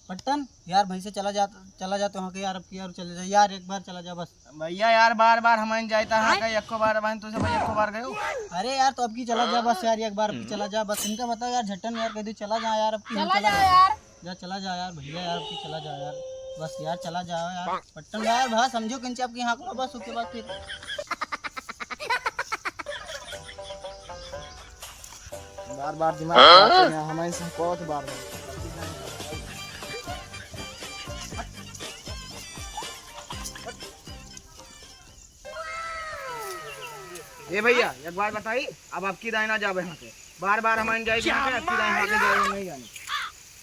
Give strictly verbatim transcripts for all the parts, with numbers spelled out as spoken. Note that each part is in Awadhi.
पट्टन, यार, भैंसे चला जा, चला जा तो वहाँ के यार, अब की यार चले जा यार, एक बार चला जा बस। भैया यार, बार बार हम जाता है का, एको बार बहन तुझसे भाई, एको बार गयो। अरे यार, तो अब की चला जा बस यार, एक बार अब की चला जा बस। इनका बताओ यार, झट्टन यार, कह दे चला जा यार, अब की चला जा यार। जा चला जा यार भैया यार, अब की चला जा यार, बस यार चला जा यार। पट्टन यार, भा समझो किंचे अब की हाँक लो बस, उसके बाद फिर बार बार दिमाग खराब करना, हमारे से कहो तो बार बार। ए भैया, एक बात बताई, अब अब की दाई ना जाबे यहाँ के। बार बार हम जाए यहाँ के, अब की दाई यहाँ के जाए नहीं जाने।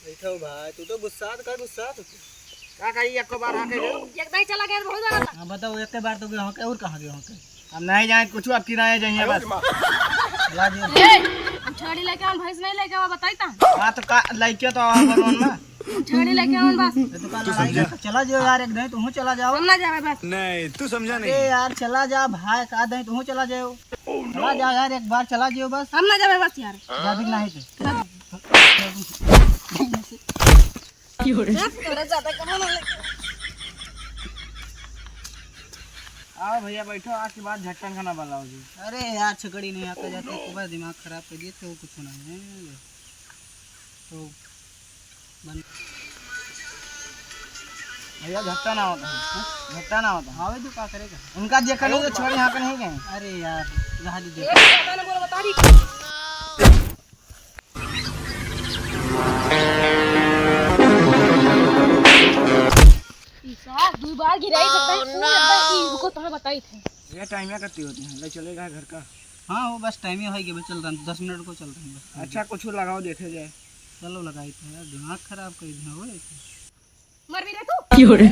बैठो भाई, तू तो गुस्सा तो का गुस्सा तो का कही, एको बार हाँके दे। एक दाई चला गया, बहुत ज्यादा। हाँ, बताओ, एक बार तो गए हाँके, और कहाँ गए हाँके? हम नहीं जाए कुछ, अब की दाई जाइए बस। ला दियो। ए, छड़ी लेके आवन, भैंस नहीं लेके आवा, बताई ता। हाँ, तो का लेके तो आवा, बोलो ना। छड़ी लेके आवन बस। ये तो का लड़ाई है? चला जाओ यार, एक दाई तुम चला जाओ। हम ना जावे बस। नहीं, तू समझा नहीं। अरे यार, चला जा भाई, का दाई तुम चला जाओ। चला जा यार, एक बार चला जाओ बस। हम ना जावे बस यार। जाबी नहीं तो। तोरा ज्यादा कमाना लगे। आओ भैया बैठो, आज के बाद झट्टन खाना बनाओ जी। अरे यार, छकड़ी नहीं आता जाता, सुबह दिमाग खराब कर दिए थे, वो कुछ नहीं है। तो बन- भैया झट्टा ना होता है, हाँ? झट्टा ना होता है। आवे तो का करेगा? उनका देखा नहीं तो छोड़ यहाँ पे नहीं गए। अरे यार, रहा दे, देख। ई सार दुई बार गिराई सकता है, पूरा एकदम ई रुको, तुम्हें बताई थे। ये टाइम कत्ती होती है, ले चलेगा घर का। हाँ, वो बस टाइम ही होई गया, बस चल रहा है, दस मिनट को चल रहा है बस। अच्छा, कुछ लगाओ, देखे जाए। चलो, लगाई थे यार, दिमाग खराब कर दिया हो ऐसे। मर भी रहे तू। क्यों रे?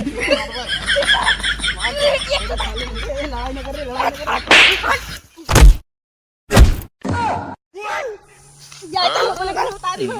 लड़ाई ना कर रे, लड़ाई ना कर। जाके अपने घर उतारी हो।